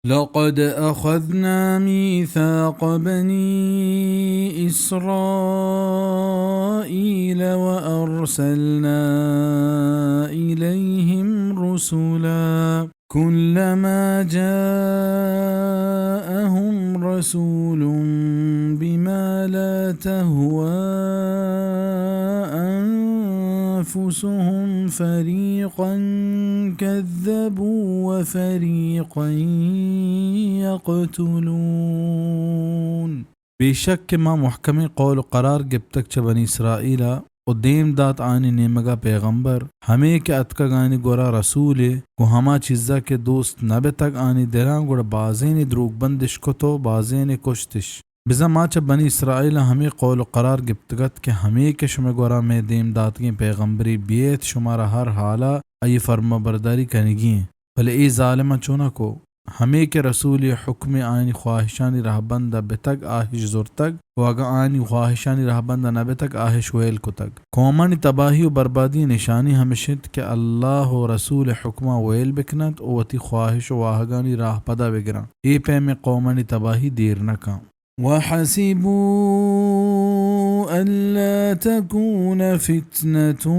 لقد أخذنا ميثاق بني إسرائيل وأرسلنا إليهم رسلا كلما جاءهم رسول بما لا تهوى أنفسهم فريقا كذبوا وفريقا يقتلون. بے شک کہ ما محکمیں قول و قرار گپتگ چہ بنی اسرائیل ء و دیم دات آیانی نیمگ ء پیغمبر، ہمے کہ اتکگ آیانی گورا رسولے گوں ہما چیزا کہ دوست نہ بتگ آیانی دلاں، گڑا بازینے دروگبندش کت و بازینے کشتش۔ بزاں ما چہ بنی اسرائیل ء ہمے قول و قرار گپتگ ات کہ ہمے کہ شمئے گورا مئے دیم داتگیں پیغمبرے بیئیت، شمارا ہر حالا آئی ء فرمانبرداری کنگی انت۔ بلے اے ظالماں چوناں کو؟ ہمے کہ رسولے حکمے آیانی خواہشانی رہبند ء بتگ، آ اش زرتگ، و اگاں آیانی خواہشانی رہبند ء نہ بتگ، آ اش ویل کتگ۔ قومانی تباہی و بربادی ء نشانی ہمش انت کہ اللہ و رسول ء حکماں ویل بکننت و وتی خواہش و واہگانی راہ پدا بگراں۔ اے پیمیں قومانی تباہی دیر نہ کن۔ وحسبوا ألا تكون فتنة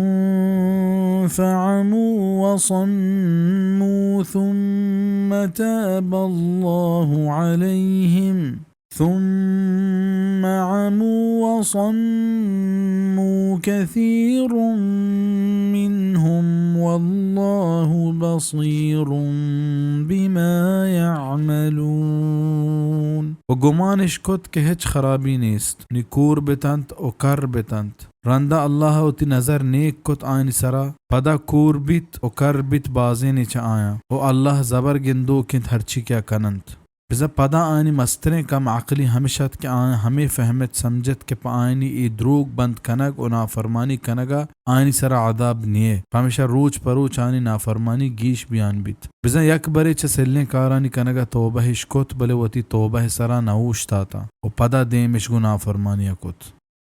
فعموا وصموا ثم تاب الله عليهم ثم عموا وصموا كثير منهم والله بصير بما يعملون. و گمانش کت کہ ہچ خرابی نیست، نی کور بتنت و کر بتنت۔ رندا اللہ وتی نظر نیک کت آیانی سرا، پدا کور بیت و کر بیت بازینے چہ آیاں، و اللہ زبر گندوک انت ہرچی کہ آ کننت۔ بزاں پدا آیانی مستریں کم عقلی ہمش ات کہ آیاں ہمے فہمت سمجھت کہ پہ آیانی اے دروگ بند کنگ و نافرمانی کنگا آیانی سرا عذاب نیئے، پمیشا روچ پہ روچ آیانی نافرمانی گیش بیان بیت۔ بزاں یک برے چہ سلیں کارانی کنگا توبہ اش کت، بلے وتی توبہ ء سرا نہ اوشتاتاں و پدا دیم اش گوں نافرمانی ء کت۔